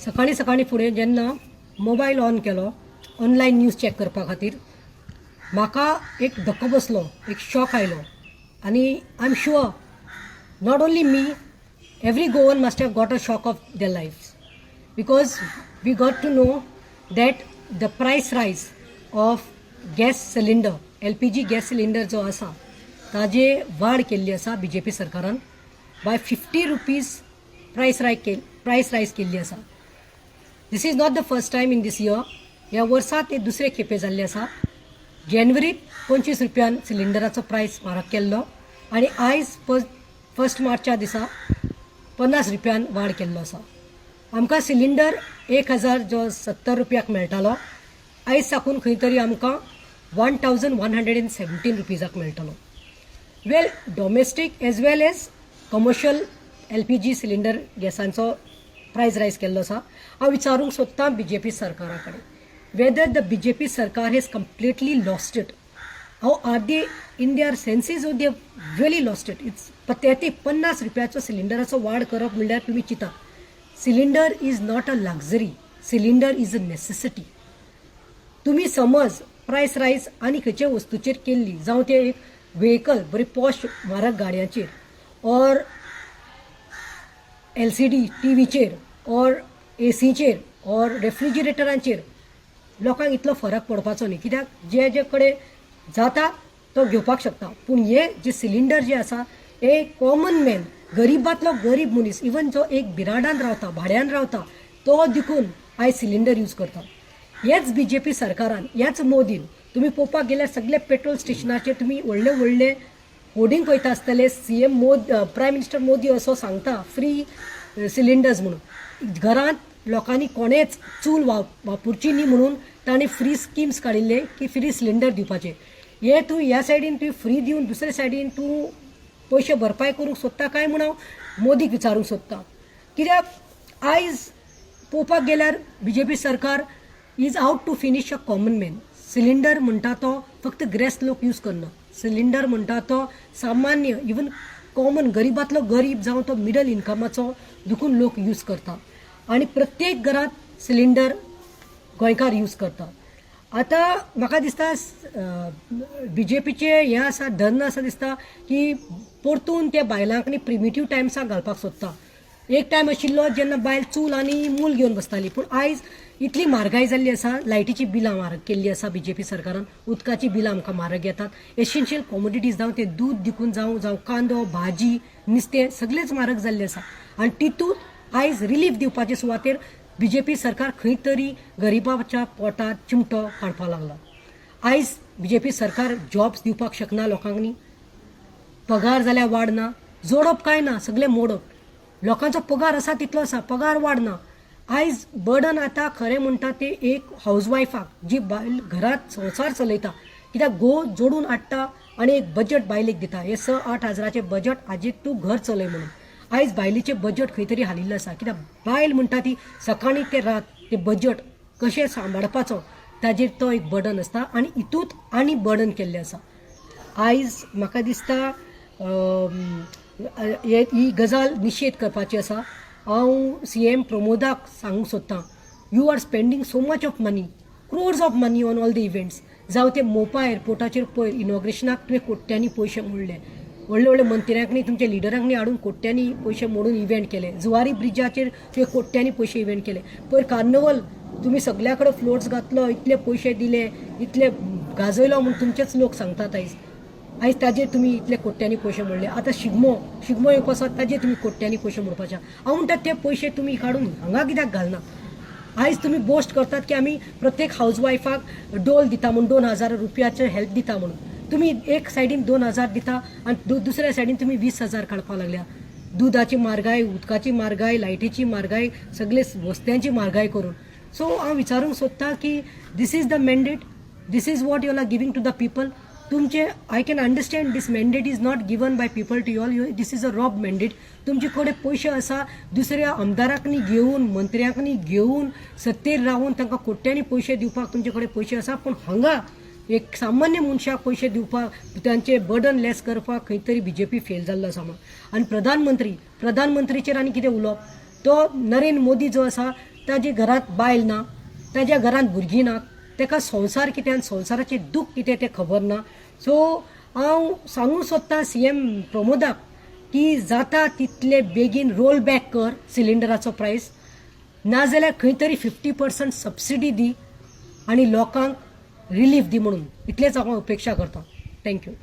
सकाळीं सकाळीं फुडें जेन्ना मोबायल ऑन केलो ऑनलायन न्यूज चॅक करपा खातीर, म्हाका एक धक्को बसलो, एक शॉक आयलो आनी I am sure not only me, every Goan must have got a shock of their life, because we got to know that the price rise of gas cylinder, LPG gas cylinder जो आसा, ताजे वाड केल्ली आसा BJP सरकारान. बाय ₹50 प्रायस रायज केल्ली आसा. This is not the first time in this year. ह्या वर्सात ते दुसरे खेपे जाल्ले आसा. जानेवारीत 25 रुपयान सिलिंडराचो प्रायस म्हारग केल्लो आनी आयज 1 मार्चा दिसा 50 रुपयान वाड केल्लो आसा. आमकां सिलिंडर 1070 रुपयाक मेळटालो, आयज साकून खंय तरी आमकां 1117 रुपीजाक मेळटलो. Well, domestic as well as commercial LPG cylinder गॅसांचो प्रायस रायज केल्लो आसा. हांव विचारूंक सोदतां बीजेपी सरकारा कडेन, whether the BJP सरकार has completely lost it. How are they in their senses or they really lost it? It's pathetic. 50 रुपयाचो सिलिंडराचो वाड करप म्हणल्यार तुमी चिंता. Cylinder is not a luxury, cylinder is a necessity. तुमी समज प्रायस रायज आनी खंयच्या वस्तूचेर केल्ली, जावं ते एक व्हेकल बरी पॉश म्हारग गाडयांचेर ऑर एलसीडी टीव्हीचेर ऑर एसीचेर ऑर रेफ्रिजरेटरांचेर, लोकांक इतलो फरक पडपाचो न्ही, कित्याक जे जे कडेन जाता तो घेवपाक शकता. पूण हे जे सिलिंडर जे आसा, हे कॉमन मॅन, गरिबांतलो गरीब मनीस, इवन जो एक बिराडान रावता, भाड्यान रावता, तो देखून आयज सिलिंडर यूज करता. हेच बीजेपी सरकारान, ह्याच मोदीन, तुमी पळोवपाक गेल्यार सगळे पेट्रोल स्टेशनाचेर तुमी व्हडले व्हडले होर्डिंग पळयता आसतले. सीएम मोद प्रायम मिनिस्टर मोदी असो सांगता फ्री सिलिंडर्स म्हणून. घरांत लोकांनी कोणेच चूल वापरची न्ही म्हणून तांणी फ्री स्किम्स काडिल्ले की फ्री सिलिंडर दिवपाचे. हे तूं ह्या सायडीन तुवें फ्री दिवन दुसऱ्या सायडीन तूं पयशे भरपाय करूंक सोदता काय म्हूण हांव मोदीक विचारूंक सोदतां. कित्याक आयज पळोवपाक गेल्यार बीजेपी सरकार is out to finish a common man. Cylinder म्हणटा तो फक्त ग्रेस्त लोक यूज करना. सिलिंडर म्हणटा तो सामान्य, इवन कॉमन, गरिबांतलो गरीब जावं तो मिडल इनकमाचो देखून लोक यूज करता आनी प्रत्येक घरांत सिलिंडर गोंयकार यूज करता. आतां म्हाका दिसता बीजेपीचें हें आसा, धन आसा, दिसता की परतून त्या बायलांक न्ही प्रिमिटीव टायम्साक घालपाक सोदता. एक टायम आशिल्लो जेन्ना बायल चूल आनी मूल घेवन बसताली, पूण आयज इतली म्हारगाय जाल्ली आसा. लायटीची बिलां म्हारग केल्ली आसा बीजेपी सरकारान, उदकाची बिलां आमकां म्हारग येतात, एसेन्शियल कॉमोडिटीज, जावं ते दूद देखून जावं, जावं कांदो, भाजी, नुस्तें, सगळेच म्हारग जाल्ले आसा. आनी तितूंत आयज रिलीफ दिवपाचे सुवातेर बीजेपी सरकार खंय तरी गरिबाच्या पोटात चिमटो काडपाक लागला. आयज बीजेपी सरकार जॉब्स दिवपाक शकना लोकांक न्ही. पगार जाल्यार वाडना, जोडप काय ना, सगळें मोडप. लोकांचो पगार आसा तितलो आसा, पगार वाडना. आयज बर्डन आतां खरें म्हणटा ते एक हावज वायफाक, जी बायल घरांत संवसार चलयता, कित्याक घोव जोडून हाडटा आनी एक बजट बायलेक दिता, हे 6-8 हजाराचें बजट हाजेर तूं घर चलय म्हणून. आयज बायलेचें बजट खंय तरी हालिल्लें आसा, कित्याक बायल म्हणटा ती सकाळीं ते रात ते बजट कशें सांबाळपाचो ताजेर तो एक बर्डन आसता आनी हितूंत आनी बर्डन केल्लें आसा. आयज म्हाका दिसता ही गजाल निशेध करपाची आसा. हांव सीएम प्रमोदाक सांगूंक सोदतां, you are spending so much of money, crores of money on all the events. जावं ते मोपा एअरपोर्टाचेर पयर इनॉग्रेशनाक तुवें कोट्यांनी पयशे मोडले, व्हडले व्हडले मंत्र्यांक न्ही, तुमच्या लिडरांक न्ही हाडून कोट्यांनी पयशे मोडून इव्हेंट केले. जुवारी ब्रिजाचेर तुवें कोट्यांनी पयशे इव्हेंट केले. पयर कार्नवल तुमी सगल्या कडेन फ्लोट्स घातलो, इतले पयशे दिले, इतले गाजयलो म्हूण तुमचेच लोक सांगतात. आयज आयज ताजेर तुमी इतले कोट्यांनी पयशे मोडले. आतां शिगमो, शिगमो येवपा आसा, ताजेर तुमी कोट्यांनी पयशे मोडपाचे. हांव म्हणटा, ते पयशे तुमी काडून हांगा कित्याक घालना? आयज तुमी बोस्ट करतात की आमी प्रत्येक हावज वायफाक डोल दिता म्हूण, 2000 रुपयाचे हेल्प दिता म्हणून. तुमी एक सायडीन 2000 दिता आनी दुसऱ्या सायडीन तुमी 20,000 काडपाक लागल्या. दुदाची म्हारगाय, उदकाची म्हारगाय, लायटीची म्हारगाय, सगळे वस्त्यांची म्हारगाय करून. सो हांव विचारूंक सोदतां की this is the mandate, this is what you are giving to the people? तुमचे, I can understand this mandate is not given by people to all you, this is a rob mandate. तुमचे कडेन पयशे आसा, दुसऱ्या आमदारांकनी घेवन, मंत्र्यांकनी घेवन सत्तेर रावन तांकां कोट्यांनी पयशे दिवपाक तुमचे कडेन पयशे आसा, पूण हांगा एक सामान्य मनशाक पयशे दिवपाक, तांचे बर्डन लेस करपाक खंय तरी बीजेपी फेल जाल्लो आसा म्हणून. आनी प्रधानमंत्री, प्रधानमंत्रीचेर आनी कितें उलोवप? तो नरेंद्र मोदी जो आसा ताजे घरांत बायल ना, ताज्या घरांत भुरगीं ना, ताका संवसार कितें आनी संवसाराचें दूख कितें तें खबर ना. सो हांव सांगूंक सोदतां सीएम प्रमोदाक की जाता तितले बेगीन रोल बॅक कर सिलिंडराचो प्रायस, नाजाल्यार खंय तरी 50% सबसिडी दी आनी लोकांक रिलीफ दी म्हणून इतलेंच हांव अपेक्षा करता. Thank you.